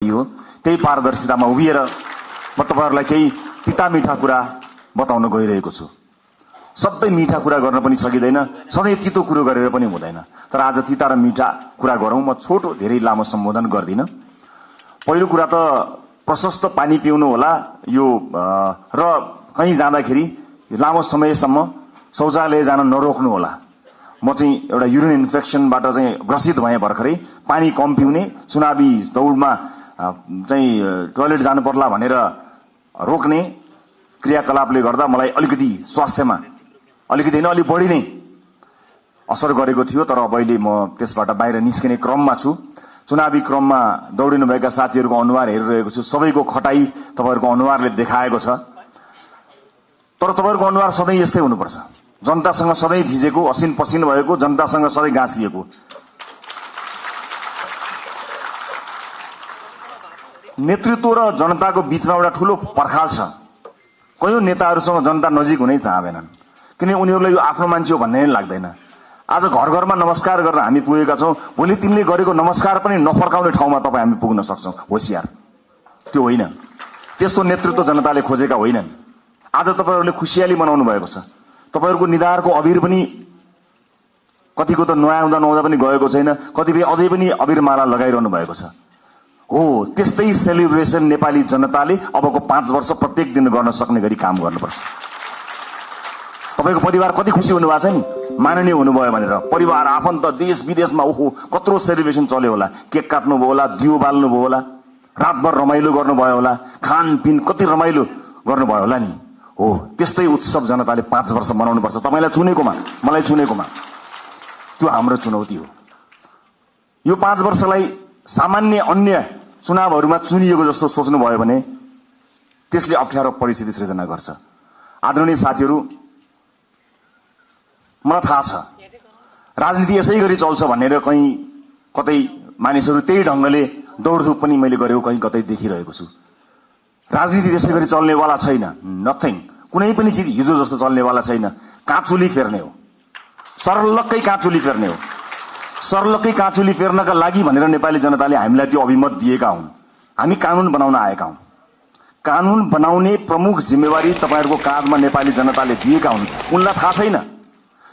गति हो। त्यही पारदर्शितामा उभिएर म तपाईहरुलाई केही तिता मीठा कुरा बताउन गइरहेको छु। सबै मीठा कुरा गर्न पनि सकिदैन, सधैँ तितो कुरो गरेर पनि हुँदैन। तर आज तिता र मीठा कुरा गरौं। म छोटो धेरै लामो सम्बोधन गर्दिन। पहिलो कुरा त प्रशस्त पानी पिउनु होला यो र कहीं जाँदाखेरि लामो समयसम्म शौचालय जान नरोक्नु होला। म चाहिँ एउटा युरिन इन्फेक्सनबाट चाहिँ ग्रसित भएँ भर्खरै। पानी कम पिउने, चुनावी दौडमा चाहिँ टोयलेट जानु पर्ला भनेर रोक्ने क्रियाकलापले गर्दा मलाई अलिकति स्वास्थ्यमा अलिकति हैन अलि बढी नै असर गरेको थियो। तर अब अहिले म त्यसबाट बाहिर निस्किने क्रममा छु। चुनावी क्रममा दौडिनु भएका साथीहरूको अनुहार हेरिरहेको छु। सबैको खटाई तपाईहरुको अनुहारले देखाएको छ। तर तपाईहरुको अनुहार सधैँ यस्तै हुनुपर्छ। जनतासँग सधैँ भिजेको, असिन पसिन भएको, जनतासँग सधैँ गाँसिएको। नेतृत्व र जनताको बीचमा एउटा ठूलो पर्खाल छ। कयौं नेताहरूसँग जनता नजिक हुनै चाहँदैनन्, किन उनीहरूलाई यो आफ्नो मान्छे हो भन्ने नै लाग्दैन। आज घर घरमा नमस्कार गरेर हामी पुगेका छौं, भोलि तिनले गरेको नमस्कार पनि नफर्काउने ठाउँमा तपाई हामी पुग्न सक्छौं। होशियार त्यो होइन। त्यस्तो नेतृत्व जनताले खोजेका होइनन्। आज तपाईहरुले खुशियाली मनाउनु भएको छ। तपाईहरुको निधारको अबिर पनि कतिको त नआउँदा पनि गएको छैन, कतिपय अझै पनि अबिरमाला लगाइरहनु भएको छ। हो, त्यस्तै सेलिब्रेसन नेपाली जनताले अबको 5 वर्ष प्रत्येक दिन गर्न सक्ने गरी काम गर्नुपर्छ। तपाईको परिवार कति खुसी हुनु भएको छ नि, माननीय हुनुभयो भनेर। परिवार, आफन्त, देश विदेशमा ओहो कत्रो सेलिब्रेसन चल्यो होला। केक काट्नु भयो होला, दियो बाल्नु भयो होला, रातभर रमाइलो गर्नुभयो होला, खानपिन कति रमाइलो गर्नुभयो होला नि। हो, त्यस्तै उत्सव जनताले 5 वर्ष मनाउनु पर्छ। तपाईलाई चुनेकोमा, मलाई चुनेकोमा। त्यो हाम्रो चुनौती हो। यो 5 वर्षलाई सामान्य अन्य चुनावहरूमा चुनिएको जस्तो सोच्नु भयो भने त्यसले अप्ठ्यारो परिस्थिति सृजना गर्छ। आदरणीय साथीहरू, मलाई थाहा छ राजनीति यसै गरी चल्छ भनेर कहीं कतै मानिसहरू त्यही ढंगले दौडधुप पनि मैले गरेको कहीं कतै देखिरहेको छु। राजनीति त्यसै गरी चल्नेवाला छैन। नथिङ, कुनै पनि चीज हिजो जस्तो चल्नेवाला छैन। काँचुली फेर्ने हो, सरलक्कै काँचुली फेर्ने हो। सरलक्कै काँचुली फेर्नका लागि भनेर नेपाली जनताले हामीलाई त्यो अभिमत दिएका हुन्। हामी कानून बनाउन आएका हौं। कानून बनाउने प्रमुख जिम्मेवारी तपाईहरुको काँधमा नेपाली जनताले दिएका हुन्। उनलाई थाहा छैन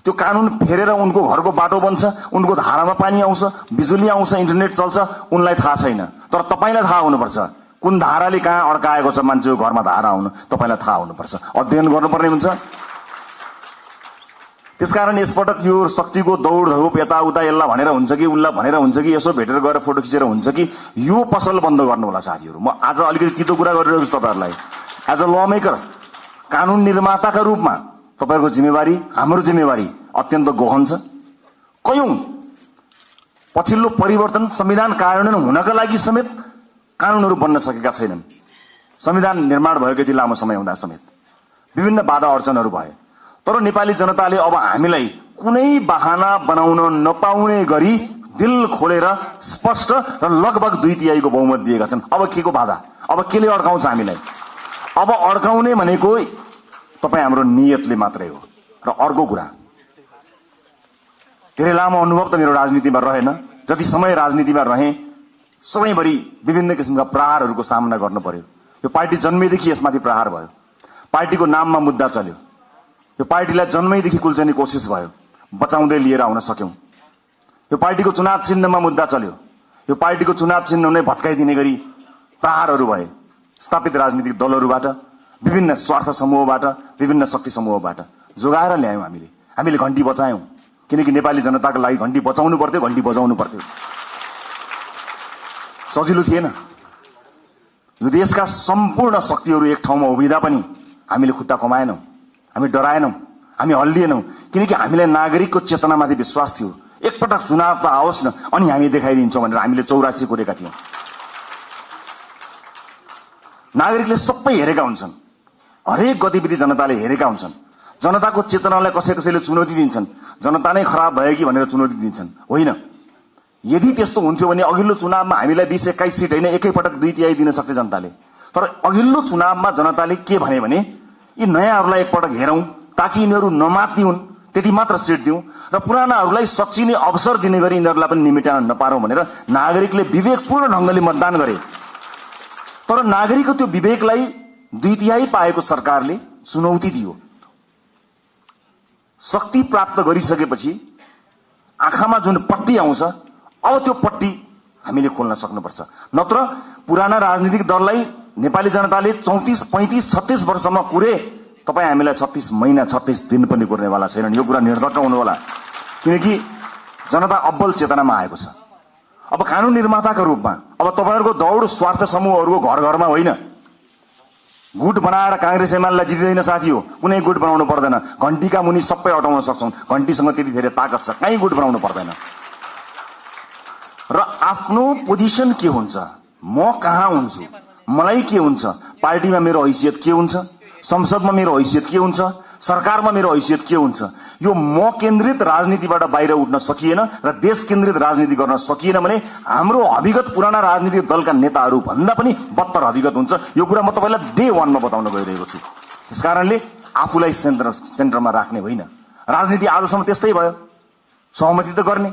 त्यो कानून फेरेर उनको घरको बाटो बन्छ, उनको धारामा पानी आउँछ, बिजुली आउँछ, इन्टरनेट चल्छ, उनलाई थाहा छैन। तर तपाईलाई थाहा हुनुपर्छ कुन धाराले कहाँ अड्काएको छ मान्छेको घरमा धारा आउन। तपाईलाई थाहा हुनुपर्छ, अध्ययन गर्नुपर्ने हुन्छ। त्यसकारण यसपटक यो शक्तिको दौडधुप यताउता यसलाई भनेर हुन्छ कि उल्ला भनेर हुन्छ कि यसो भेटेर गएर फोटो खिचेर हुन्छ कि यो पसल बन्द गर्नु होला साथीहरू। म आज अलिकति तितो कुरा गरिरहेको छु तपाईहरुलाई। एज अ ल मेकर, कानून निर्माताका रूपमा तपाईहरुको जिम्मेवारी, हाम्रो जिम्मेवारी अत्यन्त गहन छ। कयौं पछिल्लो परिवर्तन संविधान कार्यान्वयन हुनका लागि समेत कानूनहरू बन्न सकेका छैनन्। संविधान निर्माण भएको यति लामो समय हुँदा समेत विभिन्न बाधा अडचनहरू भए। तर नेपाली जनताले अब हामीलाई कुनै बहाना बनाउन नपाउने गरी दिल खोलेर स्पष्ट र लगभग 2/3 बहुमत दिएका छन्। अब केको बाधा, अब केले अड्काउँछ हामीलाई? अब अड्काउने भनेको तपाई हाम्रो नियतले मात्रै हो। र अर्को कुरा, धेरै लामो अनुभव त मेरो राजनीतिमा रहेन। जति समय राजनीतिमा रहे सबैभरि विभिन्न किसिमका प्रहारहरूको सामना गर्नु पर्यो। यो पार्टी जन्मेदेखि यसमाथि प्रहार भयो। पार्टीको नाममा मुद्दा चल्यो। यो पार्टीलाई जन्मैदेखि कुल्चने कोसिस भयो, बचाउँदै लिएर आउन सक्यौं। यो पार्टीको चुनाव चिन्हमा मुद्दा चल्यो। यो पार्टीको चुनाव चिन्ह नै भत्काइदिने गरी प्रहारहरू भए स्थापित राजनीतिक दलहरूबाट, विभिन्न स्वार्थ समूहबाट, विभिन्न शक्ति समूहबाट जोगाएर ल्यायौं। हामीले घण्टी बचायौं, किनकि नेपाली जनताको लागि घण्टी बचाउनु पर्थ्यो, घण्टी बजाउनु पर्थ्यो। सजिलो थिएन। यो देशका सम्पूर्ण शक्तिहरू एक ठाउँमा उभिँदा पनि हामीले खुट्टा कमाएनौं, हामी डराएनौं, हामी हल्लिएनौं, किनकि हामीलाई नागरिकको चेतनामाथि विश्वास थियो। एकपटक चुनाव त आओस् न अनि हामी देखाइदिन्छौं भनेर हामीले 84 कोरेका थियौं। नागरिकले सबै हेरेका हुन्छन्, हरेक गतिविधि जनताले हेरेका हुन्छन्। जनताको चेतनालाई कसैले चुनौती दिन्छन्, जनता नै खराब भयो कि भनेर चुनौती दिन्छन्। होइन, यदि त्यस्तो हुन्थ्यो भने अघिल्लो चुनावमा हामीलाई 20-21 सिट होइन एकैपटक 2/3 दिन सक्थे जनताले। तर अघिल्लो चुनावमा जनताले के भने यी नयाँहरूलाई एकपटक हेरौं ताकि यिनीहरू नमात्ने हुन्, त्यति मात्र सिट दिउँ र पुरानाहरूलाई सच्चिने अवसर दिने गरी यिनीहरूलाई पनि निमिटान नपारौं भनेर नागरिकले विवेकपूर्ण ढंगले मतदान गरे। तर नागरिकको त्यो विवेकलाई 2/3 पाएको सरकारले चुनौती दियो। शक्ति प्राप्त गरिसकेपछि आँखामा जुन पट्टी आउँछ, अब त्यो पट्टी हामीले खोल्न सक्नुपर्छ। नत्र पुराना राजनीतिक दललाई नेपाली जनताले 34, 35, 36 वर्षमा कुरे, तपाईँ हामीलाई 36 महिना 36 दिन पनि कुर्नेवाला छैनन्। यो कुरा निर्धक्क हुनु होला, किनकि जनता अब्बल चेतनामा आएको छ। अब कानून निर्माताका रूपमा अब तपाईँहरूको दौड स्वार्थ समूहहरूको घर घरमा होइन। गुट बनाएर कांग्रेस एमालेलाई जितिँदैन साथी हो, कुनै गुट बनाउनु पर्दैन। घण्टीका मुनि सबै हटाउन सक्छौं, घण्टीसँग त्यति धेरै ताकत छ, कहीँ गुट बनाउनु पर्दैन। र आफ्नो पोजिसन के हुन्छ, म कहाँ हुन्छु, मलाई के हुन्छ, पार्टीमा मेरो हैसियत के हुन्छ, संसदमा मेरो हैसियत के हुन्छ, सरकारमा मेरो हैसियत के हुन्छ, यो म केन्द्रित राजनीतिबाट बाहिर उठ्न सकिएन र देश केन्द्रित राजनीति गर्न सकिएन भने हाम्रो अभिगत पुराना राजनीतिक दलका नेताहरू भन्दा पनि बत्तर अभिगत हुन्छ। यो कुरा म तपाईलाई डे 1 मा बताउन गइरहेको छु। त्यसकारणले आफूलाई सेन्टरमा राख्ने होइन। राजनीति आजसम्म त्यस्तै भयो, सहमति त गर्ने,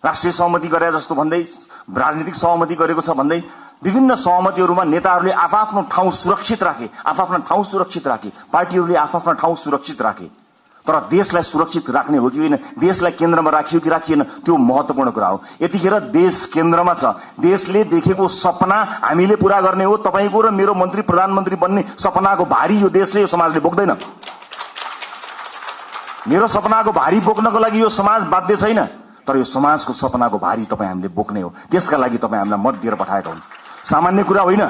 राष्ट्रिय सहमति गरे जस्तो भन्दै, राजनीतिक सहमति गरेको छ भन्दै, विभिन्न सहमतिहरूमा नेताहरूले आफ्नो ठाउँ सुरक्षित राखे, आफ्नो ठाउँ सुरक्षित राखे, पार्टीहरूले आफ्नो ठाउँ सुरक्षित राखे। तर देशलाई सुरक्षित राख्ने हो कि होइन, देशलाई केन्द्रमा राखियो कि राखिएन, त्यो महत्त्वपूर्ण कुरा हो। यतिखेर देश केन्द्रमा छ, देशले देखेको सपना हामीले पूरा गर्ने हो। तपाईको र मेरो मन्त्री प्रधानमन्त्री बन्ने सपनाको भारी यो देशले, यो समाजले बोक्दैन। मेरो सपनाको भारी बोक्नको लागि यो समाज बाध्य छैन, तर यो समाजको सपनाको भारी तपाईँ हामीले बोक्ने हो। त्यसका लागि तपाईँ हामीलाई मत दिएर पठाएका हुन्। सामान्य कुरा होइन।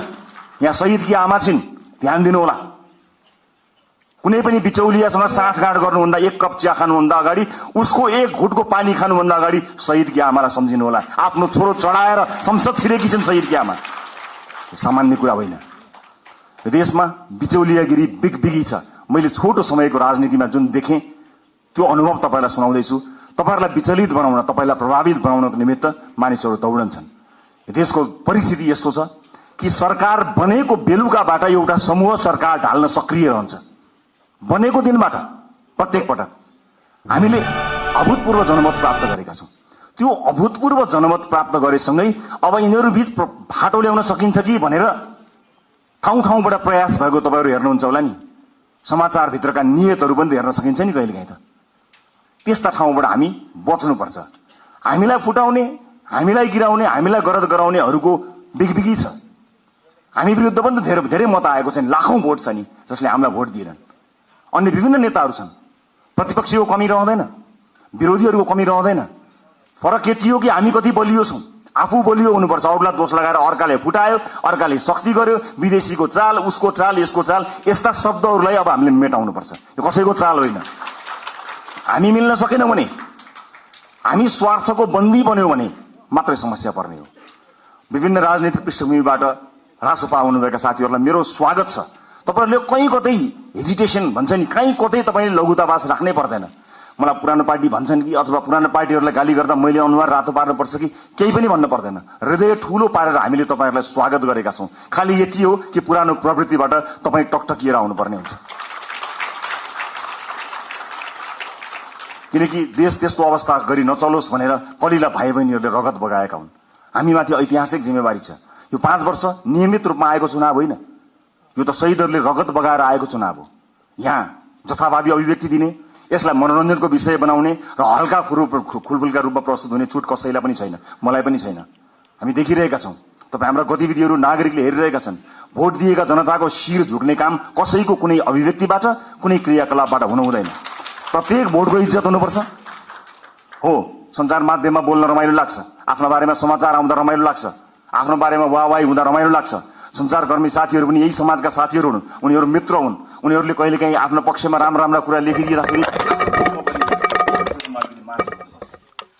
यहाँ शहीदकी आमा छिन्, ध्यान दिनु होला। कुनै पनि बिचौलियासँग साँठगाँठ गर्नुभन्दा, एक कप चिया खानुभन्दा अगाडि, उसको एक घुटको पानी खानुभन्दा अगाडि शहीदकी आमालाई सम्झिनु होला। आफ्नो छोरो चढाएर संसद छिरेकी छिन् शहीदकी आमा। सामान्य कुरा होइन। देशमा बिचौलियागिरी बिगबिगी छ। मैले छोटो समयको राजनीतिमा जुन देखेँ त्यो अनुभव तपाईलाई सुनाउँदैछु। तपाईहरुलाई विचलित बनाउन, तपाईलाई प्रभावित बनाउनको निमित्त मानिसहरू दौडन्छन्। देशको परिस्थिति यस्तो छ कि सरकार बनेको बेलुकाबाट एउटा समूह सरकार ढाल्न सक्रिय रहन्छ। बनेको दिनबाट प्रत्येक पटक हामीले अभूतपूर्व जनमत प्राप्त गरेका छौं। त्यो अभूतपूर्व जनमत प्राप्त गरेसँगै अब यिनीहरू बीच फाटो ल्याउन सकिन्छ कि भनेर ठाउँ ठाउँबाट प्रयास भएको तपाईहरु हेर्नुहुन्छ होला नि। समाचार भित्रका नियतहरू पनि हेर्न सकिन्छ नि कहिलेकाहीँ त। त्यस्ता ठाउँबाट हामी बच्नुपर्छ। हामीलाई फुटाउने, हामीलाई गिराउने, हामीलाई गरद गराउनेहरूको बिगबिगी छ। हामी विरुद्ध पनि धेरै धेरै मत आएको छ नि, लाखौं भोट छ नि जसले हामीलाई भोट दिएनन्। अन्य विभिन्न नेताहरू छन्। प्रतिपक्षीको कमी रहँदैन, विरोधीहरूको कमी रहँदैन। फरक यति हो कि हामी कति बलियो छौं। आफू बलियो हुनुपर्छ, अरूलाई दोष लगाएर अर्काले फुटायो, अर्काले शक्ति गर्यो, विदेशीको चाल, उसको चाल, यसको चाल, यस्ता शब्दहरूलाई अब हामीले मेटाउनु पर्छ। यो कसैको चाल होइन। हामी मिल्न सकेनौं भने, हामी स्वार्थको बन्दी बन्यौं भने मात्रै समस्या पर्ने हो। विभिन्न राजनीतिक पृष्ठभूमिबाट रासोपा आउनुभएका साथीहरूलाई मेरो स्वागत छ। तपाईहरुले कहीँ कतै हेजिटेसन भन्छ नि, कहीँ कतै तपाईले लघुतावास राख्नै पर्दैन। मलाई पुरानो पार्टी भन्छन् कि अथवा पुरानो पार्टीहरूलाई गाली गर्दा मैले अनुहार रातो पार्नुपर्छ कि केही पनि भन्न पर्दैन। हृदय ठूलो पारेर हामीले तपाईहरुलाई स्वागत गरेका छौं। खाली यति हो कि पुरानो प्रवृत्तिबाट तपाई टकटकिएर आउनुपर्ने हुन्छ। किनकि देश त्यस्तो अवस्था गरी नचलोस् भनेर कलिला भाइ बहिनीहरूले रगत बगाएका हुन्। हामीमाथि ऐतिहासिक जिम्मेवारी छ। यो 5 वर्ष नियमित रूपमा आएको चुनाव होइन, यो त शहीदहरूले रगत बगाएर आएको चुनाव हो। यहाँ जथाभावी अभिव्यक्ति दिने, यसलाई मनोरञ्जनको विषय बनाउने र हल्का खुलफुलका रूपमा प्रस्तुत हुने छुट कसैलाई पनि छैन, मलाई पनि छैन। हामी देखिरहेका छौं, तपाईँ हाम्रा गतिविधिहरू नागरिकले हेरिरहेका छन्। भोट दिएका जनताको शिर झुक्ने काम कसैको कुनै अभिव्यक्तिबाट, कुनै क्रियाकलापबाट हुनु हुँदैन। प्रत्येक भोटको इज्जत हुनुपर्छ। हो, सञ्चार माध्यममा बोल्न रमाइलो लाग्छ, आफ्नो बारेमा समाचार आउँदा रमाइलो लाग्छ, आफ्नो बारेमा वाहवाही हुँदा रमाइलो लाग्छ। सञ्चारकर्मी साथीहरू पनि यही समाजका साथीहरू हुन्, उनीहरू मित्र हुन्। उनीहरूले कहिलेकाहीँ आफ्नो पक्षमा राम्रा कुरा लेखिदिँदाखेरि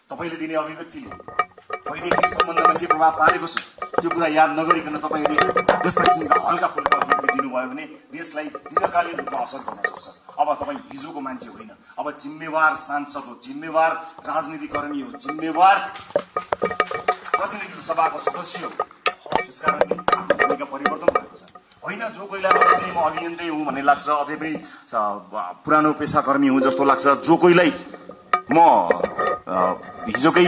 तपाईले दिने अभिव्यक्तिले वैदेशिक सम्बन्धमा के प्रभाव पारेको छ त्यो कुरा याद नगरिकन तपाईले त्यस्ता किसिमका हल्का फुल्का अभिव्यक्ति दिनुभयो भने देशलाई दीर्घकालीन रूपमा असर गर्न सक्छ। अब तपाईँ हिजोको मान्छे होइन, अब जिम्मेवार सांसद हो, जिम्मेवार राजनीतिकर्मी हो, जिम्मेवार प्रतिनिधि सभाको सदस्य हो। त्यसकारणले भूमिका परिवर्तन भएको छ। होइन जो कोहीलाई अझै पनि म अभियन्तै हुँ भन्ने लाग्छ, अझै पनि पुरानो पेसाकर्मी हुँ जस्तो लाग्छ, जो कोहीलाई म हिजोकै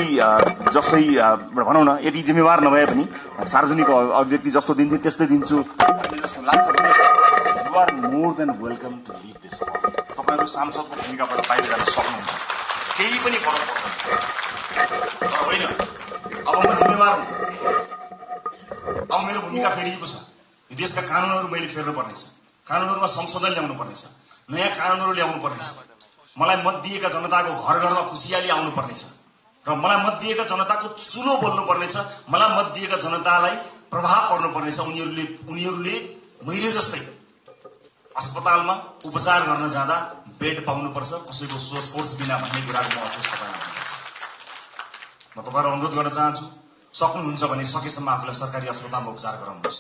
जस्तै भनौँ न यदि जिम्मेवार नभए पनि सार्वजनिक अभिव्यक्ति जस्तो दिन्छु त्यस्तै दिन्छु जस्तो लाग्छ भने you are more than welcome to leave this firm. तपाईँहरू सांसदको भूमिकाबाट बाहिर जान सक्नुहुन्छ, केही पनि फरक पर्दैन। तर होइन, अब म जिम्मेवार हुँ, अब मेरो भूमिका फेरिएको छ। यो देशका कानुनहरू मैले फेर्नु पर्नेछ, कानुनहरूमा संशोधन ल्याउनु पर्नेछ, नयाँ कानुनहरू ल्याउनु पर्नेछ। मलाई मत दिएका जनताको घर घरमा खुसियाली आउनु पर्नेछ र मलाई मत दिएका जनताको चुलो बोल्नु पर्नेछ। मलाई मत दिएका जनतालाई प्रभाव पर्नु पर्नेछ। उनीहरूले मैले जस्तै अस्पतालमा उपचार गर्न जाँदा बेड पाउनुपर्छ, कसैको फोर्स बिना भन्ने कुराको महसुस तपाईँलाई हुनुपर्छ। म तपाईँलाई अनुरोध गर्न चाहन्छु, सक्नुहुन्छ भने सकेसम्म आफूलाई सरकारी अस्पतालमा उपचार गराउनुहोस्।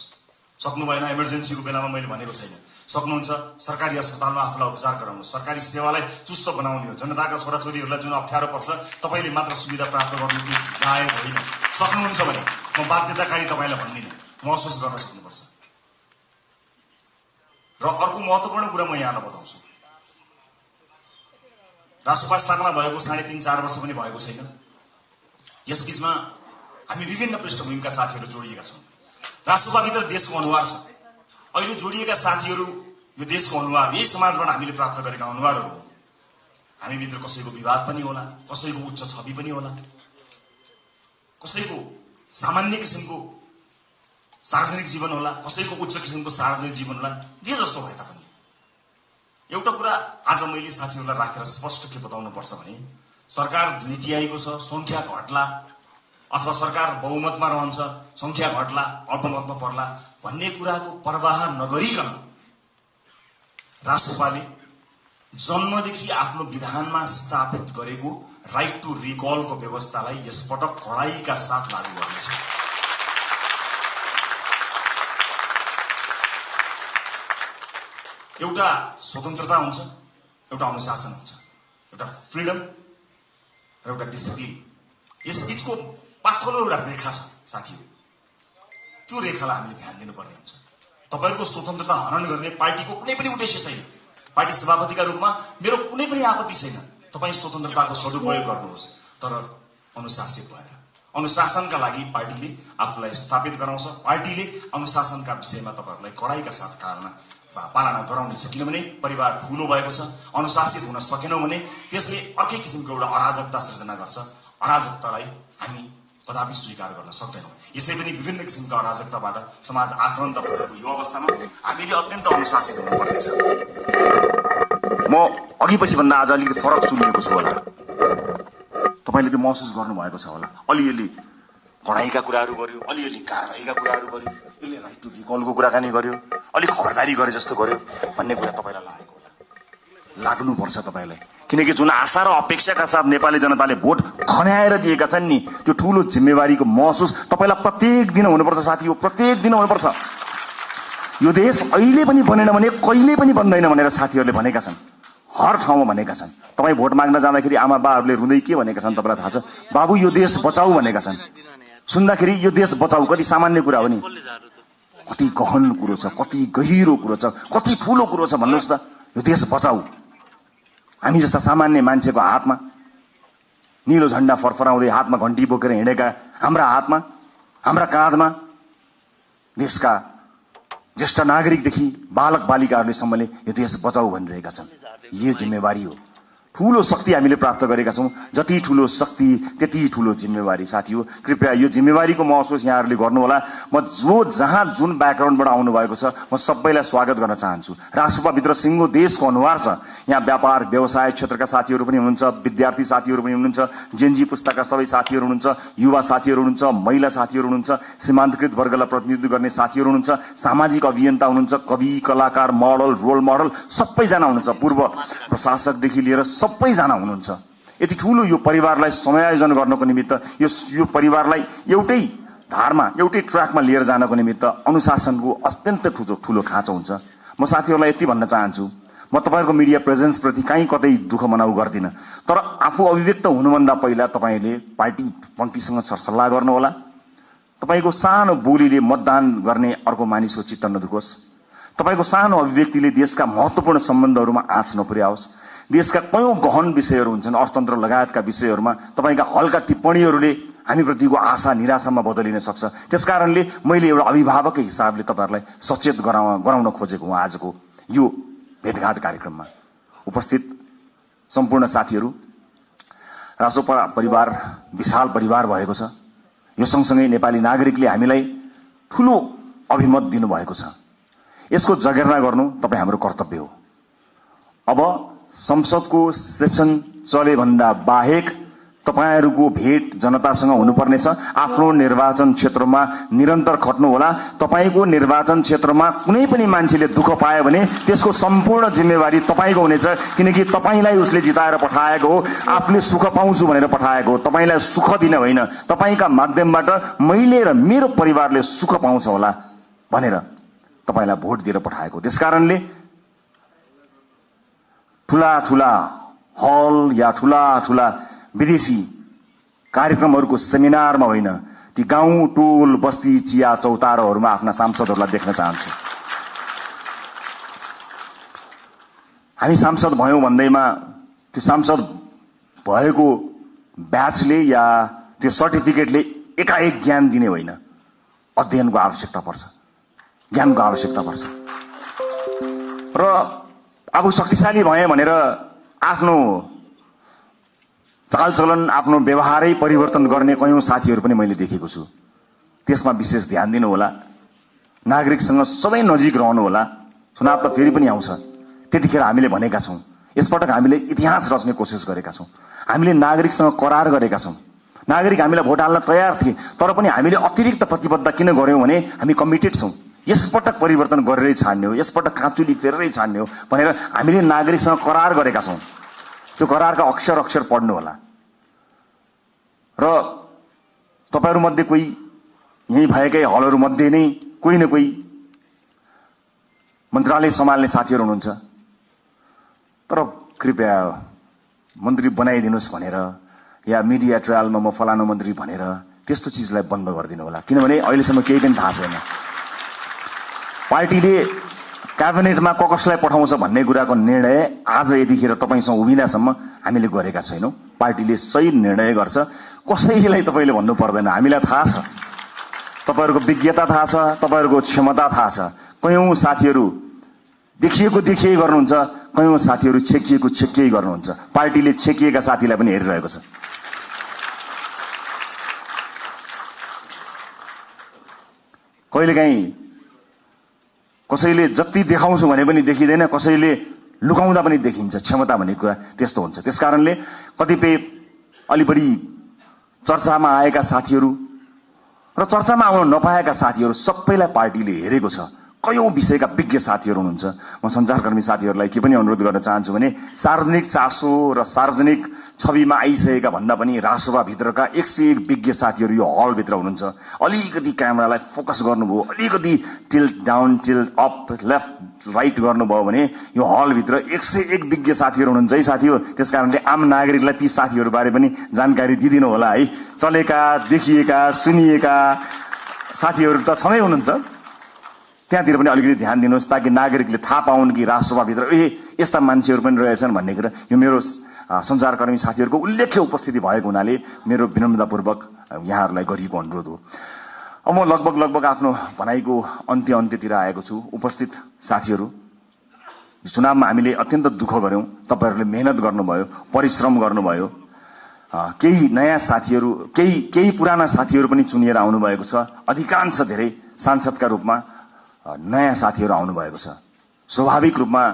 सक्नु भएन, इमर्जेन्सीको बेलामा मैले भनेको छैन, सक्नुहुन्छ सरकारी अस्पतालमा आफूलाई उपचार गराउनुहोस्। सरकारी सेवालाई चुस्त बनाउने हो। जनताका छोराछोरीहरूलाई जुन अप्ठ्यारो पर्छ तपाईँले मात्र सुविधा प्राप्त गर्नु कि जायज होइन। सक्नुहुन्छ भने म बाध्यताकारी तपाईँलाई भन्दिनँ, महसुस गर्न सक्नुपर्छ। र अर्को महत्त्वपूर्ण कुरा म यहाँलाई बताउँछु, राष्ट्रपा स्थापना भएको 3.5-4 वर्ष पनि भएको छैन। यस बीचमा हामी विभिन्न पृष्ठभूमिका साथीहरू जोडिएका छौँ। राष्ट्रपाभित्र देशको अनुहार छ। अहिले जोडिएका साथीहरू यो देशको अनुहार, यही समाजबाट हामीले प्राप्त गरेका अनुहारहरू हो। हामीभित्र कसैको विवाद पनि होला, कसैको उच्च छवि पनि होला, कसैको सामान्य किसिमको सार्वजनिक जीवन होला, कसैको उच्च किसिमको सार्वजनिक जीवन होला। जे जस्तो भए तापनि एउटा कुरा आज मैले साथीहरूलाई राखेर स्पष्ट के बताउनु पर्छ भने सरकार 2/3 छ, संख्या घट्ला अथवा सरकार बहुमतमा रहन्छ, संख्या घट्ला अल्पमतमा पर्ला भन्ने कुराको परवाह नगरिकन राष्ट्रपाले जन्मदेखि आफ्नो विधानमा स्थापित गरेको राइट टु रिकलको व्यवस्थालाई यसपटक कडाइका साथ लागू गर्नेछ। एउटा स्वतन्त्रता हुन्छ, एउटा अनुशासन हुन्छ, एउटा फ्रिडम र एउटा डिसिप्लिन। यस बीचको पातलो एउटा रेखा छ साथीहरू, त्यो रेखालाई हामीले ध्यान दिनुपर्ने हुन्छ। तपाईहरुको स्वतन्त्रता हनन गर्ने पार्टीको कुनै पनि उद्देश्य छैन। पार्टी सभापतिका रूपमा मेरो कुनै पनि आपत्ति छैन, तपाई स्वतन्त्रताको सदुपयोग गर्नुहोस्, तर अनुशासित भएर। अनुशासनका लागि पार्टीले आफूलाई स्थापित गराउँछ। पार्टीले अनुशासनका विषयमा तपाईहरुलाई कडाइका साथ पालना गराउनेछ। किनभने परिवार ठूलो भएको छ, अनुशासित हुन सकेनौं भने त्यसले अर्कै किसिमको एउटा अराजकता सृजना गर्छ। अराजकतालाई हामी कदापि स्वीकार गर्न सक्दैनौं। यसै पनि विभिन्न किसिमका अराजकताबाट समाज आक्रान्त भएको यो अवस्थामा हामीले अत्यन्त अनुशासित हुनुपर्नेछ। म अघि पछि भन्दा आज अलिकति फरक चुनिएको छु होला, तपाईले त्यो महसुस गर्नुभएको छ होला। अलिअलि कडाइका कुराहरू गर्यो, अलिअलि कारबाहीका कुराहरू गर्यो, यसले राइट टु रिकलको कुराकानी गर्यो, अलिक खबरदारी गरे जस्तो गर्यो भन्ने कुरा तपाईलाई लागेको होला। लाग्नुपर्छ तपाईलाई, किनकि जुन आशा र अपेक्षाका साथ नेपाली जनताले भोट खन्याएर दिएका छन् नि, त्यो ठूलो जिम्मेवारीको महसुस तपाईलाई प्रत्येक दिन हुनुपर्छ साथी हो, प्रत्येक दिन हुनुपर्छ। यो देश अहिले पनि बनेन भने कहिले पनि बन्दैन भनेर साथीहरूले भनेका छन्, हर ठाउँमा भनेका छन्। तपाई भोट माग्न जाँदाखेरि आमा बाहरूले रुँदै के भनेका छन् तपाईलाई थाहा छ? बाबु यो देश बचाऊ भनेका छन्। सुन्दाखेरि यो देश बचाऊ कति सामान्य कुरा हो नि, कति गहन कुरो छ, कति गहिरो कुरो छ, कति ठूलो कुरो छ भन्नुहोस् त। यो देश बचाऊ हामी जस्ता सामान्य मान्छेको हातमा, नीलो झण्डा फरफराउँदै हातमा घण्टी बोकेर हिँडेका हाम्रा हातमा, हाम्रा काँधमा देशका ज्येष्ठ नागरिकदेखि बालक बालिकाहरूले सम्मले यो देश बचाऊ भनिरहेका छन्। यो जिम्मेवारी हो, ठूलो शक्ति हामीले प्राप्त गरेका छौं। जति ठूलो शक्ति त्यति ठूलो जिम्मेवारी साथी हो। कृपया यो जिम्मेवारीको महसुस यहाँहरूले गर्नुहोला। म जहाँ जुन ब्याकग्राउन्डबाट आउनु भएको छ म सबैलाई स्वागत गर्न चाहन्छु। राष्ट्रपाभित्र सिङ्गो देशको अनुहार छ। यहाँ व्यापार व्यवसाय क्षेत्रका साथीहरू पनि हुनुहुन्छ, विद्यार्थी साथीहरू पनि हुनुहुन्छ, जेनजी पुस्ताका सबै साथीहरू हुनुहुन्छ, युवा साथीहरू हुनुहुन्छ, महिला साथीहरू हुनुहुन्छ, सीमान्तकृत वर्गलाई प्रतिनिधित्व गर्ने साथीहरू हुनुहुन्छ, सामाजिक अभियन्ता हुनुहुन्छ, कवि कलाकार मोडल रोल मोडल सबैजना हुनुहुन्छ, पूर्व प्रशासकदेखि लिएर सबैजना हुनुहुन्छ। यति ठूलो यो परिवारलाई समायोजन गर्नको निमित्त, यो परिवारलाई एउटै धारमा एउटै ट्र्याकमा लिएर जानको निमित्त अनुशासनको अत्यन्त ठूलो खाँचो हुन्छ। म साथीहरूलाई यति भन्न चाहन्छु, म तपाईहरुको मिडिया प्रेजेन्स प्रति कहीँ कतै दुःख मनाउ गर्दिन, तर आफू अभिव्यक्त हुनुभन्दा पहिला तपाईले पार्टी पङ्क्तिसँग सरसल्लाह गर्नुहोला। तपाईको सानो बोलीले मतदान गर्ने अर्को मानिसको चित्त नदुखोस्। तपाईको सानो अभिव्यक्तिले देशका महत्त्वपूर्ण सम्बन्धहरूमा आँच नपुर्याओस्। देशका कयौं गहन विषयहरू हुन्छन्, अर्थतन्त्र लगायतका विषयहरूमा तपाईँका हल्का टिप्पणीहरूले हामीप्रतिको आशा निराशामा बदलिन सक्छ। त्यसकारणले मैले एउटा अभिभावककै हिसाबले तपाईँहरूलाई सचेत गराउन खोजेको हुँ आजको यो भेटघाट कार्यक्रममा। उपस्थित सम्पूर्ण साथीहरू, रासोपा परिवार विशाल परिवार भएको छ। यो सँगसँगै नेपाली नागरिकले हामीलाई ठूलो अभिमत दिनुभएको छ। यसको जगेर्ना गर्नु तपाईँ हाम्रो कर्तव्य हो। अब संसदको सेसन चले भन्दा बाहेक तपाईहरूको भेट जनतासँग हुनुपर्नेछ। आफ्नो निर्वाचन क्षेत्रमा निरन्तर खट्नुहोला। तपाईको निर्वाचन क्षेत्रमा कुनै पनि मान्छेले दुःख पायो भने त्यसको सम्पूर्ण जिम्मेवारी तपाईको हुनेछ, किनकि तपाईलाई उसले जिताएर पठाएको हो, आफूले सुख पाउँछु भनेर पठाएको हो। तपाईलाई सुख दिन होइन, तपाईका माध्यमबाट मैले र मेरो परिवारले सुख पाउँछ होला भनेर तपाईलाई भोट दिएर पठाएको। त्यसकारणले ठूला ठूला हल या ठूला ठूला विदेशी कार्यक्रमहरूको सेमिनारमा होइन, ती गाउँ टोल बस्ती चिया चौतारोहरूमा आफ्ना सांसदहरूलाई देख्न चाहन्छु। हामी सांसद भयौं भन्दैमा त्यो सांसद भएको ब्याचले या त्यो सर्टिफिकेटले एकाएक ज्ञान दिने होइन। अध्ययनको आवश्यकता पर्छ, ज्ञानको आवश्यकता पर्छ। र अब शक्तिशाली भए भनेर आफ्नो चालचलन, आफ्नो व्यवहारै परिवर्तन गर्ने कयौं साथीहरू पनि मैले देखेको छु। त्यसमा विशेष ध्यान दिनु होला। नागरिकसँग सबै नजिक रहनु होला। चुनाव त फेरि पनि आउँछ। त्यतिखेर हामीले भनेका छौं, यसपटक हामीले इतिहास रच्ने कोसिस गरेका छौं। हामीले नागरिकसँग करार गरेका छौं। नागरिक हामीलाई भोट हाल्न तयार थिए, तर पनि हामीले अतिरिक्त प्रतिबद्धता किन गर्यौं भने हामी कमिटेड छौं। यसपटक परिवर्तन गरेरै छाड्ने हो, यसपटक काँचुली फेरेरै छाड्ने हो भनेर हामीले नागरिकसँग करार गरेका छौं। त्यो करारका अक्षर अक्षर पढ्नु होला। र तपाईहरु मध्ये कोही यही भएकै हलहरु मध्ये नै कोही न कोही मन्त्रालय सम्हाल्ने साथीहरु हुनुहुन्छ। तर कृपया मन्त्री बनाइदिनुस् भनेर या मिडिया ट्रायलमा म फलानु मन्त्री भनेर त्यस्तो चीजलाई बन्द गरिदिनु होला, किनभने अहिलेसम्म केही पनि थाहा छैन। पार्टीले क्याबिनेटमा कसलाई पठाउँछ भन्ने कुराको निर्णय आज यतिखेर तपाईसँग उभिँदासम्म हामीले गरेका छैनौं। पार्टीले सही निर्णय गर्छ, कसैलाई तपाईले भन्नु पर्दैन। हामीलाई थाहा छ, तपाईहरुको विज्ञता थाहा छ, तपाईहरुको क्षमता थाहा छ। कयौं साथीहरु देखिएको गर्नुहुन्छ, कयौं साथीहरु छेकिएको गर्नुहुन्छ। पार्टीले छेकिएका साथीलाई पनि हेरिरहेको छ। कहिलेकाहीँ कसैले जति देखाउँछु भने पनि देखिँदैन, कसैले लुकाउँदा पनि देखिन्छ। क्षमता भन्ने कुरा त्यस्तो हुन्छ। त्यसकारणले कतिपय अलि बढी चर्चामा आएका साथीहरू र चर्चामा आउन नपाएका साथीहरू सबैलाई पार्टीले हेरेको छ। कयौं विषयका विज्ञ साथीहरू हुनुहुन्छ। म सञ्चारकर्मी साथीहरूलाई के पनि अनुरोध गर्न चाहन्छु भने सार्वजनिक चासो र सार्वजनिक छविमा आइसकेका भन्दा पनि रासोपा भित्रका 101 विज्ञ साथीहरू यो हल भित्र हुनुहुन्छ। अलिकति क्यामेरालाई फोकस गर्नुभयो, अलिकति tilt down, tilt up, left right गर्नुभयो भने यो हल भित्र 101 विज्ञ साथीहरू हुनुहुन्छ है साथी हो। त्यसकारणले आम नागरिकलाई ती साथीहरू बारे पनि जानकारी दिदिनु होला है। चलेका, देखिएका, सुनिएका साथीहरू त छँदै हुनुहुन्छ, त्यहाँतिर पनि अलिकति ध्यान दिनुहोस् ताकि नागरिकले थाहा पाउन् कि रासोपा भित्र यस्ता मान्छेहरू पनि रहेछन् भन्ने कुरा। यो मेरो सञ्चारकर्मी साथीहरूको उल्लेख्य उपस्थिति भएको हुनाले मेरो विनम्रतापूर्वक यहाँहरूलाई गरिएको अनुरोध हो। अब म लगभग आफ्नो भनाइको अन्त्यतिर आएको छु। उपस्थित साथीहरू, चुनावमा हामीले अत्यन्त दुःख गर्यौं। तपाईहरूले मेहनत गर्नुभयो, परिश्रम गर्नुभयो। केही नयाँ साथीहरू, केही पुराना साथीहरू पनि चुनिएर आउनु भएको छ। अधिकांश धेरै सांसदका रूपमा नयाँ साथीहरू आउनु भएको छ। स्वाभाविक रूपमा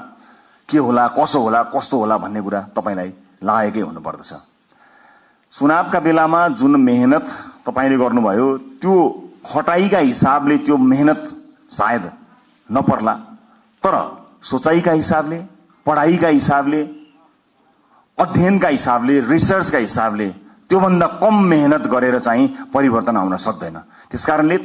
के होला, कसो होला, कस्तो होला भन्ने कुरा तपाईलाई लागेकै हुनुपर्दछ। चुनावका बेलामा जुन मेहनत तपाईले गर्नुभयो त्यो खटाइका हिसाबले त्यो मेहनत सायद नपर्ला, तर सोचाइका हिसाबले, पढाइका हिसाबले, अध्ययनका हिसाबले, रिसर्चका हिसाबले त्योभन्दा कम मेहनत गरेर चाहिँ परिवर्तन आउन सक्दैन। त्यसकारणले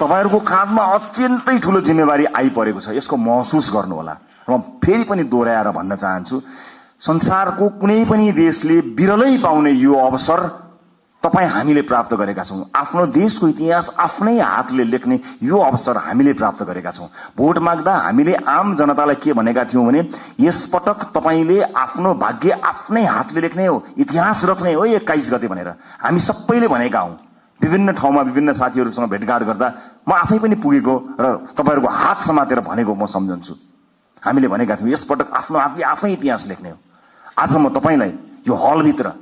तपाईहरुको काँधमा अत्यन्तै ठूलो जिम्मेवारी आइपरेको छ। यसको महसुस गर्नु होला। म फेरि पनि दोहोर्याएर भन्न चाहन्छु, संसारको कुनै पनि देशले बिरलै पाउने यो अवसर तपाईँ हामीले प्राप्त गरेका छौँ। आफ्नो देशको इतिहास आफ्नै हातले लेख्ने यो अवसर हामीले प्राप्त गरेका छौँ। भोट माग्दा हामीले आम जनतालाई के भनेका थियौँ भने यसपटक तपाईँले आफ्नो भाग्य आफ्नै हातले लेख्ने हो, इतिहास रच्ने हो 21 गते भनेर हामी सबैले भनेका हौँ। विभिन्न ठाउँमा विभिन्न साथीहरूसँग भेटघाट गर्दा म आफै पनि पुगेको र तपाईँहरूको हात समातेर भनेको म सम्झन्छु। हामीले भनेका थियौँ यसपटक आफ्नो हातले आफै इतिहास लेख्ने हो। आज म तपाईँलाई यो हलभित्र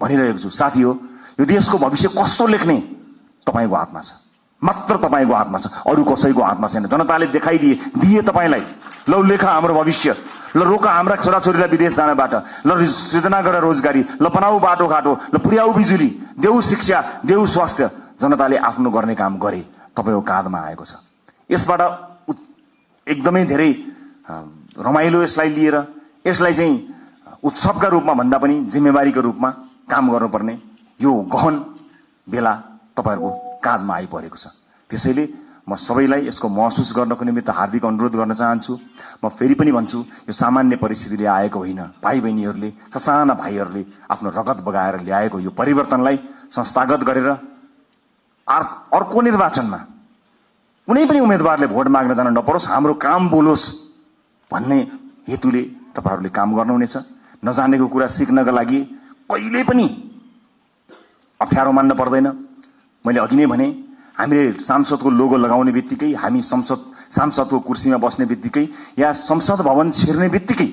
भनिरहेको छु, साथी हो, यो देशको भविष्य कस्तो लेख्ने तपाईँको हातमा छ, मात्र तपाईँको हातमा छ, अरू कसैको हातमा छैन। जनताले दिए तपाईँलाई, ल लेखा हाम्रो भविष्य, ल रोका हाम्रा छोराछोरीलाई विदेश जानबाट, ल सृजना गर रोजगारी, ल बनाऊ बाटोघाटो, ल पुर्याऊ बिजुली, देऊ शिक्षा, देऊ स्वास्थ्य। जनताले आफ्नो गर्ने काम गरे, तपाईँको काँधमा आएको छ। यसबाट एकदमै धेरै रमाइलो यसलाई लिएर यसलाई चाहिँ उत्सवका रूपमा भन्दा पनि जिम्मेवारीको रूपमा काम गर्नुपर्ने यो गहन बेला तपाईँहरूको काँधमा आइपरेको छ। त्यसैले म सबैलाई यसको महसुस गर्नको निमित्त हार्दिक अनुरोध गर्न चाहन्छु। म फेरि पनि भन्छु, यो सामान्य परिस्थितिले आएको होइन। भाइ बहिनीहरूले, ससाना भाइहरूले आफ्नो रगत बगाएर ल्याएको यो परिवर्तनलाई संस्थागत गरेर अर्को निर्वाचनमा कुनै पनि उम्मेदवारले भोट माग्न जान नपरोस्, हाम्रो काम बोलोस् भन्ने हेतुले तपाईँहरूले काम गर्नुहुनेछ। नजानेको कुरा सिक्नका लागि कहिले पनि अप्ठ्यारो मान्न पर्दैन। मैले अघि नै भने, हामीले सांसदको लोगो लगाउने बित्तिकै, हामी सांसदको कुर्सीमा बस्ने बित्तिकै या संसद भवन छिर्ने बित्तिकै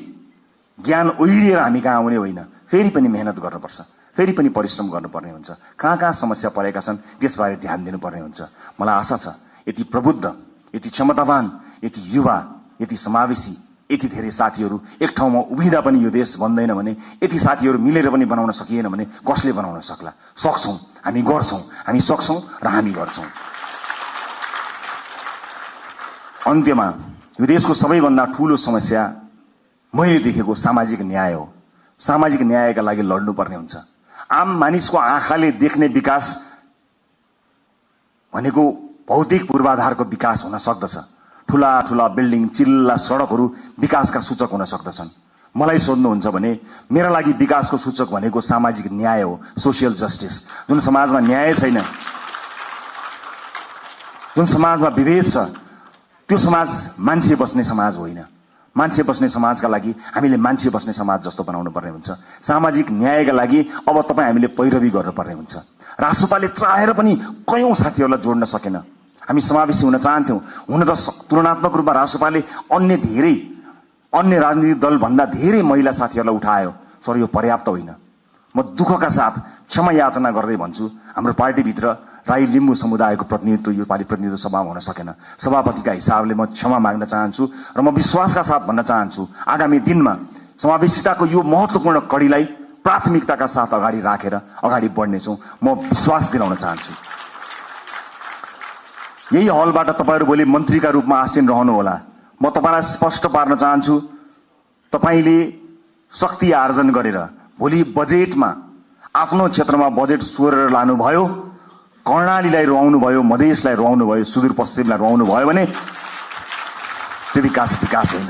ज्ञान ओइरिएर हामी कहाँ आउने होइन। फेरि पनि मेहनत गर्नुपर्छ, फेरि पनि परिश्रम गर्नुपर्ने हुन्छ। कहाँ कहाँ समस्या परेका छन् त्यसबारे ध्यान दिनुपर्ने हुन्छ। मलाई आशा छ यति प्रबुद्ध, यति क्षमतावान, यति युवा, यति समावेशी, यति धेरै साथीहरू एक ठाउँमा उभिँदा पनि यो देश बन्दैन भने, यति साथीहरू मिलेर पनि बनाउन सकिएन भने कसले बनाउन सक्ला? सक्छौँ, हामी गर्छौँ, हामी सक्छौँ र हामी गर्छौँ। अन्त्यमा यो देशको सबैभन्दा ठूलो समस्या मैले देखेको सामाजिक न्याय हो। सामाजिक न्यायका लागि लड्नुपर्ने हुन्छ। आम मानिसको आँखाले देख्ने विकास भनेको भौतिक पूर्वाधारको विकास हुन सक्दछ। ठूला ठूला बिल्डिङ, चिल्ला सडकहरू विकासका सूचक हुन सक्दछन्। मलाई सोध्नुहुन्छ भने मेरा लागि विकासको सूचक भनेको सामाजिक न्याय हो, सोसियल जस्टिस। जुन समाजमा न्याय छैन, जुन समाजमा विभेद छ, त्यो समाज मान्छे बस्ने समाज होइन। मान्छे बस्ने समाजका लागि हामीले मान्छे बस्ने समाज जस्तो बनाउनु पर्ने हुन्छ। सामाजिक न्यायका लागि अब तपाईँ हामीले पैरवी गर्नुपर्ने हुन्छ। रासोपाले चाहेर पनि कयौं साथीहरूलाई जोड्न सकेन। हामी समावेशी हुन चाहन्थ्यौं। हुन त तुलनात्मक रूपमा रासोपाले अन्य राजनीतिक दल भन्दा धेरै महिला साथीहरूलाई उठायो, तर यो पर्याप्त होइन। म दुःखका साथ क्षमा याचना गर्दै भन्छु, हाम्रो पार्टीभित्र राई लिम्बू समुदायको प्रतिनिधित्व यो पालि प्रतिनिधित्व सभामा हुन सकेन। सभापतिका हिसाबले म क्षमा माग्न चाहन्छु र म विश्वासका साथ भन्न चाहन्छु आगामी दिनमा समावेशिताको यो महत्वपूर्ण कડીलाई प्राथमिकताका साथ अगाडि राखेर अगाडि बढ्नेछौँ, म विश्वास दिलाउन चाहन्छु। यही हलबाट तपाईँहरू भोलि मन्त्रीका रूपमा आसीन रहनुहोला। म तपाईँलाई स्पष्ट पार्न चाहन्छु, तपाईँले शक्ति आर्जन गरेर भोलि बजेटमा आफ्नो क्षेत्रमा बजेट सोरेर लानुभयो, कर्णालीलाई रुवाउनु भयो, मधेसलाई रुवाउनु भयो, सुदूरपश्चिमलाई रुवाउनु भयो भने त्यो विकास होइन।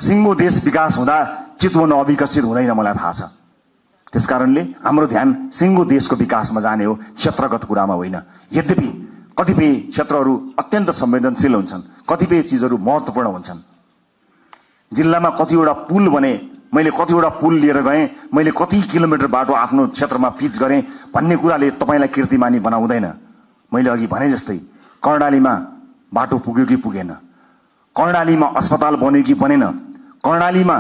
सिङ्गो देश विकास हुँदा चितवन अविकसित हुँदैन, मलाई थाहा छ। त्यसकारणले हाम्रो ध्यान सिङ्गो देशको विकासमा जाने हो, क्षेत्रगत कुरामा होइन। यद्यपि कतिपय क्षेत्रहरू अत्यन्त संवेदनशील हुन्छन्, कतिपय चिजहरू महत्त्वपूर्ण हुन्छन्। जिल्लामा कतिवटा पुल बने, मैले कतिवटा पुल लिएर गएँ, मैले कति किलोमिटर बाटो आफ्नो क्षेत्रमा पिच गरेँ भन्ने कुराले तपाईँलाई कीर्तिमानी बनाउँदैन। मैले अघि भने जस्तै कर्णालीमा बाटो पुग्यो कि पुगेन, कर्णालीमा अस्पताल बन्यो कि बनेन, कर्णालीमा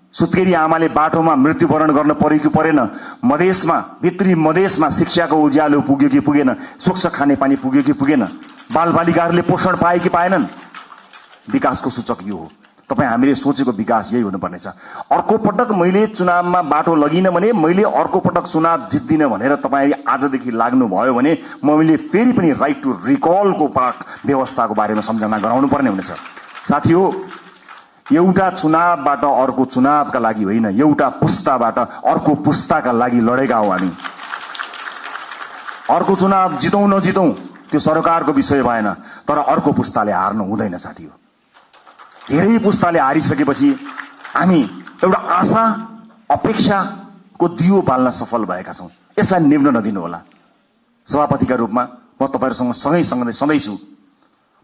सुत्केरी आमाले बाटोमा मृत्युवरण गर्न पर्यो कि परेन, मधेसमा भित्री मधेसमा शिक्षाको उज्यालो पुग्यो कि पुगेन, स्वच्छ खानेपानी पुग्यो कि पुगेन, बालबालिकाहरूले पोषण पाए कि पाएनन्। विकासको सूचक यो हो। तपाईँ हामीले सोचेको विकास यही हुनुपर्नेछ। अर्को पटक मैले चुनावमा बाटो लगिन भने, मैले अर्को पटक चुनाव जित्दिन भनेर तपाईँ आजदेखि लाग्नुभयो भने मैले फेरि पनि राइट टु रिकलको व्यवस्थाको बारेमा सम्झना गराउनु पर्ने हुनेछ। साथी हो, एउटा चुनावबाट अर्को चुनावका लागि होइन, एउटा पुस्ताबाट अर्को पुस्ताका लागि लडेका हौ हामी। अर्को चुनाव जितौँ नजितौँ त्यो सरकारको विषय भएन, तर अर्को पुस्ताले हार्नु हुँदैन साथी हो। धेरै पुस्ताले हारिसकेपछि हामी एउटा आशा, अपेक्षा, को दियो बाल्न सफल भएका छौं। यसलाई निभ्न नदिनु होला। सभापतिका रूपमा म तपाईहरुसँग सँगै सधैँ छु।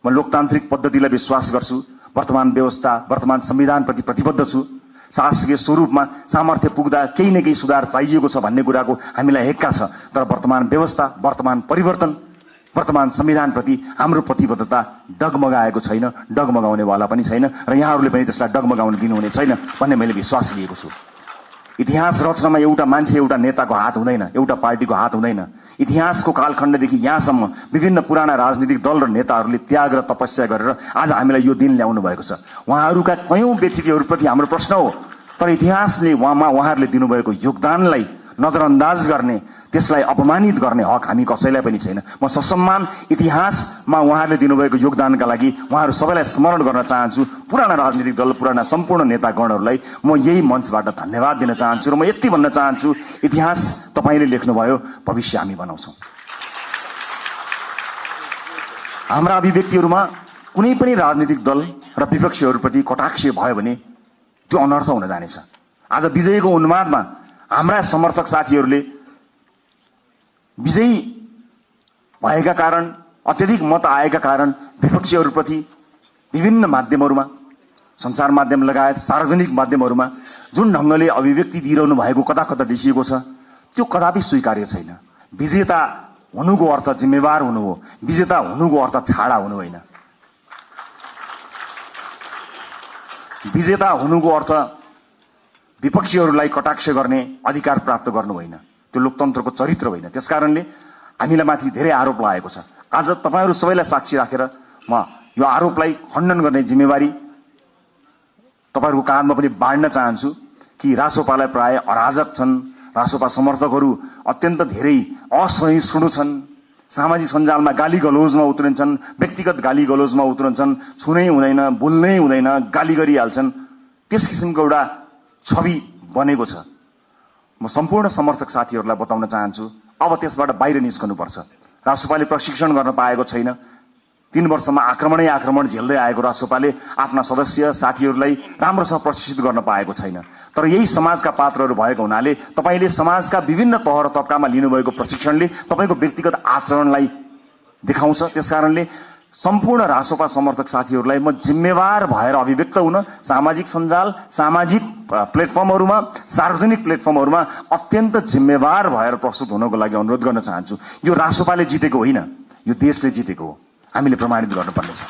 म लोकतान्त्रिक पद्धतिलाई विश्वास गर्छु। वर्तमान व्यवस्था, वर्तमान संविधानप्रति प्रतिबद्ध छु। शासकीय स्वरूपमा सामर्थ्य पुग्दा केही न केही सुधार चाहिएको छ भन्ने कुराको हामीलाई हेक्का छ। तर वर्तमान व्यवस्था, वर्तमान परिवर्तन, वर्तमान संविधानप्रति हाम्रो प्रतिबद्धता डगमगाएको छैन, डगमगाउनेवाला पनि छैन र यहाँहरूले पनि त्यसलाई डगमगाउन दिनुहुने छैन भन्ने मैले विश्वास लिएको छु। इतिहास रचनामा एउटा मान्छे, एउटा नेताको हात हुँदैन, एउटा पार्टीको हात हुँदैन। इतिहासको कालखण्डदेखि यहाँसम्म विभिन्न पुराना राजनीतिक दल र नेताहरूले त्याग र तपस्या गरेर आज हामीलाई यो दिन ल्याउनु भएको छ। उहाँहरूका कयौं व्यक्तित्वहरूप्रति हाम्रो प्रश्न हो, तर इतिहासले उहाँहरूले दिनुभएको योगदानलाई नजरअन्दाज गर्ने, त्यसलाई अपमानित गर्ने हक हामी कसैलाई पनि छैन। म ससम्मान इतिहासमा उहाँहरूले दिनुभएको योगदानका लागि उहाँहरू सबैलाई स्मरण गर्न चाहन्छु। पुराना राजनीतिक दल, पुराना सम्पूर्ण नेतागणहरूलाई म यही मञ्चबाट धन्यवाद दिन चाहन्छु र म यति भन्न चाहन्छु, इतिहास तपाईले लेख्नुभयो, भविष्य हामी बनाउँछौं। हाम्रा अभिव्यक्तिहरूमा कुनै पनि राजनीतिक दल र विपक्षीहरूप्रति कटाक्ष भयो भने त्यो अनर्थ हुन जानेछ। आज विजयको उन्मादमा हाम्रा समर्थक साथीहरूले विजयी भएका कारण, अत्यधिक मत आएका कारण विपक्षीहरूप्रति विभिन्न माध्यमहरूमा, सञ्चार माध्यम लगायत सार्वजनिक माध्यमहरूमा जुन ढंगले अभिव्यक्ति दिइरहनु भएको कता कता देखिएको छ, त्यो कदापि स्वीकार्य छैन। विजेता हुनुको अर्थ जिम्मेवार हुनु हो, विजेता हुनुको अर्थ छाडा हुनु होइन। विजेता हुनुको अर्थ विपक्षीहरूलाई कटाक्ष गर्ने अधिकार प्राप्त गर्नु होइन, त्यो लोकतन्त्रको चरित्र होइन। त्यसकारणले हामीलाई माथि धेरै आरोप लागेको छ। आज तपाईहरु सबैलाई साक्षी राखेर म यो आरोपलाई खण्डन गर्ने जिम्मेवारी तपाईहरुको काँधमा पनि बाँड्न चाहन्छु कि रासोपालाई प्राय अराजक छन्, रासोपा समर्थकहरू अत्यन्त धेरै असहिष्णु छन्, सामाजिक सञ्जालमा गाली गलोजमा उत्रन्छन्, व्यक्तिगत गाली गलोजमा उत्रन्छन्, छुनै हुँदैन, बोल्नै हुँदैन, गाली गरिहाल्छन्। त्यस किसिमको एउटा छवि बनेको छ। म सम्पूर्ण समर्थक साथीहरूलाई बताउन चाहन्छु, अब त्यसबाट बाहिर निस्कनुपर्छ। रासोपाले प्रशिक्षण गर्न पाएको छैन। 3 वर्षमा आक्रमण झेल्दै आएको रासोपाले आफ्ना सदस्य साथीहरूलाई राम्रोसँग प्रशिक्षित गर्न पाएको छैन। तर यही समाजका पात्रहरू भएको हुनाले तपाईले समाजका विभिन्न तह र तबकामा लिनुभएको प्रशिक्षणले तपाईको व्यक्तिगत आचरणलाई देखाउँछ। त्यसकारणले सम्पूर्ण रासोपा समर्थक साथीहरूलाई म जिम्मेवार भएर अभिव्यक्त हुन सामाजिक सञ्जाल, सामाजिक प्लेटफर्महरूमा, सार्वजनिक प्लेटफर्महरूमा अत्यन्त जिम्मेवार भएर प्रस्तुत हुनको लागि अनुरोध गर्न चाहन्छु। यो रासोपाले जितेको होइन, यो देशले जितेको हो। हामीले प्रमाणित गर्नुपर्नेछ।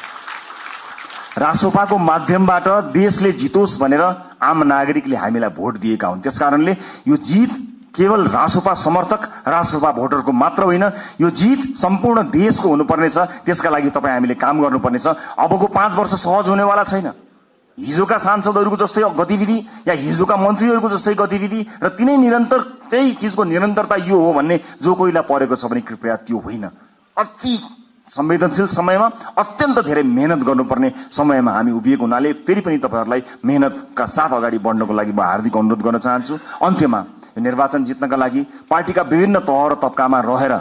रासोपाको माध्यमबाट देशले जितोस् भनेर आम नागरिकले हामीलाई भोट दिएका हुन्। त्यसकारणले यो जित केवल रासोपा समर्थक, रासोपा भोटरको मात्र होइन, यो जित सम्पूर्ण देशको हुनुपर्नेछ। त्यसका लागि तपाई हामीले काम गर्नुपर्नेछ। अबको 5 वर्ष सहज हुनेवाला छैन। हिजोका सांसदहरूको जस्तै गतिविधि या हिजोका मन्त्रीहरूको जस्तै गतिविधि र तिनै निरन्तर त्यही चीजको निरन्तरता यो हो भन्ने जो कोहीलाई परेको छ भने कृपया त्यो होइन। अति संवेदनशील समयमा अत्यन्त धेरै मेहनत गर्नुपर्ने समयमा हामी उभिएको हुनाले फेरि पनि तपाईहरुलाई मेहनतका साथ अगाडि बढ्नको लागि म हार्दिक अनुरोध गर्न चाहन्छु। अन्त्यमा निर्वाचन जित्नका लागि पार्टीका विभिन्न तह र तबकामा रहेर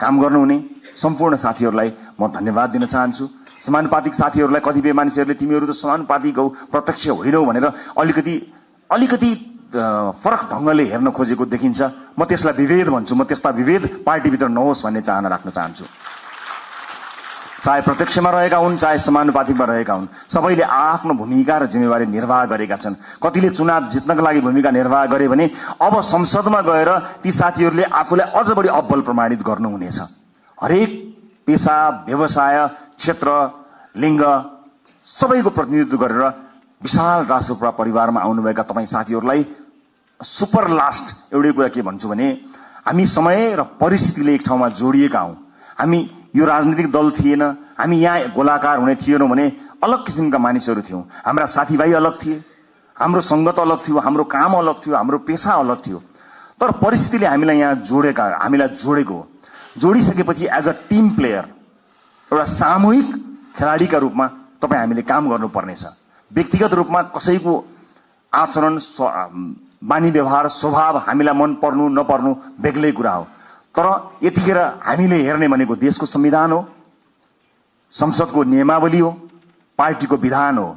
काम गर्नुहुने सम्पूर्ण साथीहरूलाई म धन्यवाद दिन चाहन्छु। समानुपातिक साथीहरूलाई कतिपय मानिसहरूले तिमीहरू त समानुपातिक हौ, प्रत्यक्ष होइनौ भनेर अलिकति फरक ढंगले हेर्न खोजेको देखिन्छ। म त्यसलाई विभेद भन्छु। म त्यस्ता विभेद पार्टीभित्र नहोस् भन्ने चाहना राख्न चाहन्छु। चाहे प्रत्यक्षमा रहेका हुन्, चाहे समानुपातिकमा रहेका हुन्, सबैले आफ्नो भूमिका र जिम्मेवारी निर्वाह गरेका छन्। कतिले चुनाव जित्नका लागि भूमिका निर्वाह गरे भने अब संसदमा गएर ती साथीहरूले आफूलाई अझ बढी अब्बल प्रमाणित गर्नुहुनेछ। हरेक पेशा, व्यवसाय, क्षेत्र, लिङ्ग सबैको प्रतिनिधित्व गरेर विशाल राष्ट्रपा परिवारमा आउनुभएका तपाईँ साथीहरूलाई सुपर लास्ट एउटै कुरा के भन्छु भने हामी समय र परिस्थितिले एक ठाउँमा जोडिएका हौं। हामी यो राजनीतिक दल थिएन, हामी यहाँ गोलाकार हुने थिएनौं भने अलग किसिमका मानिसहरू थियौं। हाम्रा साथीभाइ अलग थिए, हाम्रो संगत अलग थियो, हाम्रो काम अलग थियो, हाम्रो पेशा अलग थियो। तर परिस्थितिले हामीलाई यहाँ जोडेको हो। जोडिसकेपछि एज अ टिम प्लेयर, एउटा सामूहिक खेलाडीका रूपमा तपाई हामीले काम गर्नुपर्नेछ। व्यक्तिगत रूपमा कसैको आचरण, बानी व्यवहार, स्वभाव हामीलाई मन पर्नु नपर्नु बेग्लै कुरा हो। तर यतिखेर हामीले हेर्ने भनेको देशको संविधान हो, संसदको नियमावली हो, पार्टीको विधान हो।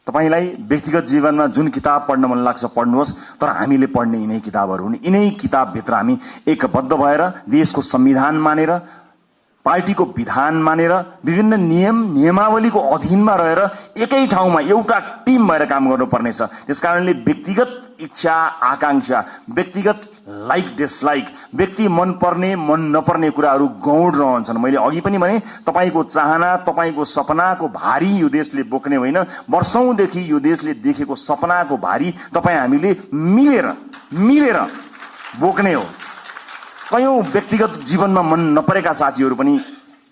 तपाईलाई व्यक्तिगत जीवनमा जुन किताब पढ्न मन लाग्छ पढ्नुहोस्, तर हामीले पढ्ने यिनै किताबहरू हुन्। यिनै किताबभित्र हामी एकबद्ध भएर देशको संविधान मानेर, पार्टीको विधान मानेर, विभिन्न नियमावलीको अधीनमा रहेर एकै ठाउँमा एउटा टिम भएर काम गर्नुपर्नेछ। त्यसकारणले व्यक्तिगत इच्छा आकांक्षा, व्यक्तिगत लाइक डिसलाइक, व्यक्ति मन पर्ने मन नपर्ने कुराहरू गौण रहन्छन्। मैले अघि पनि भने तपाईको चाहना, तपाईको सपनाको भारी यो देशले बोक्ने होइन, वर्षौंदेखि यो देशले देखेको सपनाको भारी तपाईँ हामीले मिलेर बोक्ने हो। कयौं व्यक्तिगत जीवनमा मन नपरेका साथीहरू पनि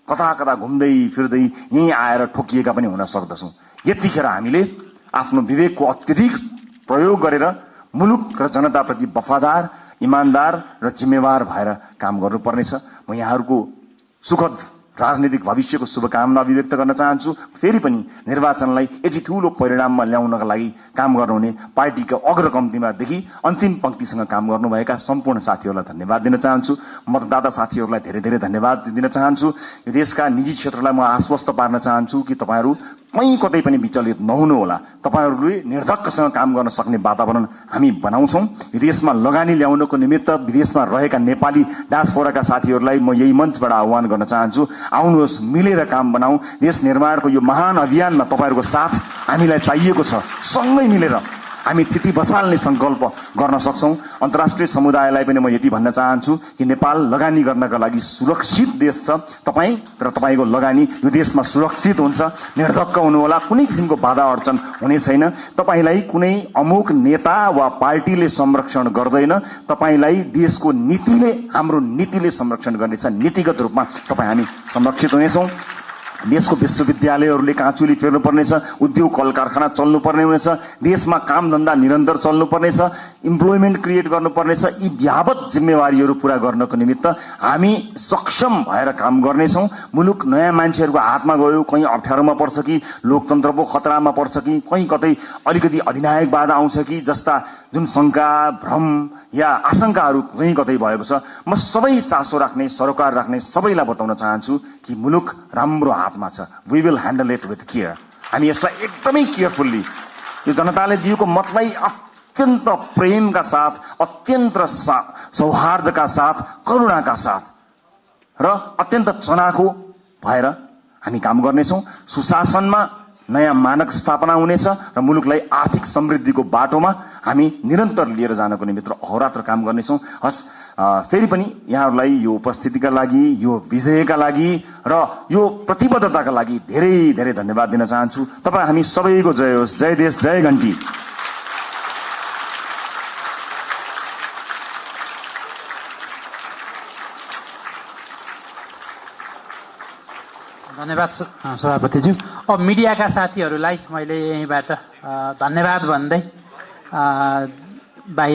कता कता घुम्दै फिर्दै यहीँ आएर ठोकिएका पनि हुन सक्दछौँ। यतिखेर हामीले आफ्नो विवेकको अत्यधिक प्रयोग गरेर मुलुक र जनताप्रति वफादार, इमानदार र जिम्मेवार भएर काम गर्नुपर्नेछ। म यहाँहरूको सुखद राजनीतिक भविष्यको शुभकामना अभिव्यक्त गर्न चाहन्छु। फेरि पनि निर्वाचनलाई यति ठूलो परिणाममा ल्याउनका लागि काम गर्नुहुने पार्टीका अग्रकम्तीमादेखि अन्तिम पंक्तिसँग काम गर्नुभएका सम्पूर्ण साथीहरूलाई धन्यवाद दिन चाहन्छु। मतदाता साथीहरूलाई धेरै धेरै धन्यवाद दिन चाहन्छु। यो देशका निजी क्षेत्रलाई म आश्वस्त पार्न चाहन्छु कि तपाईहरू कहीँ कतै पनि विचलित नहुनुहोला। तपाईहरूले निर्धक्कसँग काम गर्न सक्ने वातावरण हामी बनाउँछौँ। विदेशमा लगानी ल्याउनको निमित्त विदेशमा रहेका नेपाली डायस्पोराका साथीहरूलाई म यही मञ्चबाट आह्वान गर्न चाहन्छु, आउनुहोस्, मिलेर काम बनाऊ। देश निर्माणको यो महान अभियानमा तपाईहरूको साथ हामीलाई चाहिएको छ। सँगै मिलेर हामी थिति बसाल्ने संकल्प गर्न सक्छौं। अन्तर्राष्ट्रिय समुदायलाई पनि म यति भन्न चाहन्छु कि नेपाल लगानी गर्नका लागि सुरक्षित देश छ। तपाईँ र तपाईको लगानी यो देशमा सुरक्षित हुन्छ। निर्धक्क हुनुहोला, कुनै किसिमको बाधा अडचन हुने छैन। तपाईलाई कुनै अमुक नेता वा पार्टीले संरक्षण गर्दैन, तपाईलाई देशको नीतिले, हाम्रो नीतिले संरक्षण गर्नेछ। नीतिगत रूपमा तपाईँ हामी संरक्षित हुनेछौँ। देशको विश्वविद्यालयहरूले काँचुली फेर्नुपर्नेछ, उद्योग कल कारखाना चल्नुपर्ने हुनेछ, देशमा काम धन्दा निरन्तर चल्नुपर्नेछ, इम्प्लोइमेन्ट क्रिएट गर्नुपर्नेछ। यी व्यापक जिम्मेवारीहरू पूरा गर्नको निमित्त हामी सक्षम भएर काम गर्नेछौँ। मुलुक नयाँ मान्छेहरूको हातमा गयो, कहीँ अप्ठ्यारोमा पर्छ कि लोकतन्त्र पो खतरामा पर्छ कि कहीँ कतै अलिकति अधिनायकवाद आउँछ कि जस्ता जुन शंका, भ्रम या आशंकाहरू कहीँ कतै भएको छ, म सबै चासो राख्ने, सरोकार राख्ने सबैलाई बताउन चाहन्छु कि मुलुक राम्रो हातमा छ। We will handle it with care. हामी यसलाई एकदमै केयरफुल्ली, यो जनताले दिएको मतलाई अत्यन्त प्रेमका साथ, अत्यन्त सौहार्दका साथ, करुणाका साथ र अत्यन्त चनाखो भएर हामी काम गर्नेछौँ। सुशासनमा नयाँ मानक स्थापना हुनेछ र मुलुकलाई आर्थिक समृद्धिको बाटोमा हामी निरन्तर लिएर जानको निमित्त अहोरात्र काम गर्नेछौँ। हस्, फेरि पनि यहाँहरूलाई यो उपस्थितिका लागि, यो विजयका लागि र यो प्रतिबद्धताका लागि धेरै धेरै धन्यवाद दिन चाहन्छु। तपाईँ हामी सबैको जय होस्। जय देश, जय घण्टी। धन्यवाद सभापतिज्यू। अब मिडियाका साथीहरूलाई मैले यहीँबाट धन्यवाद भन्दै बाहिर